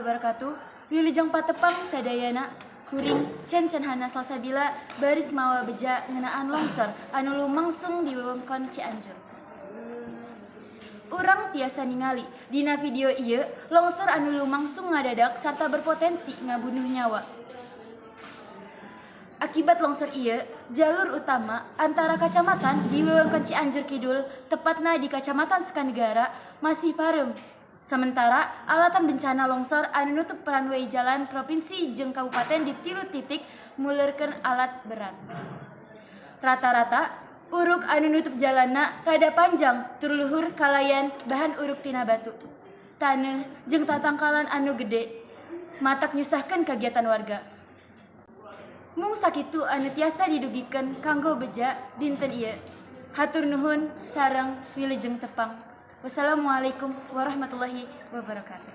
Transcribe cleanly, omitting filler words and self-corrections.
wabarakatuh. Wilujeng patepang sadayana. Kuring Cen Cen Hana Salsabila baris mawa beja ngeunaan longsor anu lumangsung di wewengkon Cianjur. Urang tiasa ningali dina video ieu longsor anu lumangsung ngadadak sarta berpotensi ngabunuh nyawa. Akibat longsor ieu, jalur utama antara kacamatan di wewengkon Cianjur Kidul, tepatna di Kacamatan Sukanegara, masih pareum. Sementara alatan bencana longsor anu nutup runway jalan provinsi jeung kabupaten di tilu titik muleurkeun alat berat. Rata-rata uruk anu nutup jalanna rada panjang tur luhur kalayan bahan uruk tina batu, taneuh jeung tatangkalan anu gede matak nyusahkeun kagiatan warga. Mung sakitu anu tiasa didugikeun kanggo beja dinten ieu. Hatur nuhun sareng wilujeng tepang. Wassalamualaikum warahmatullahi wabarakatuh.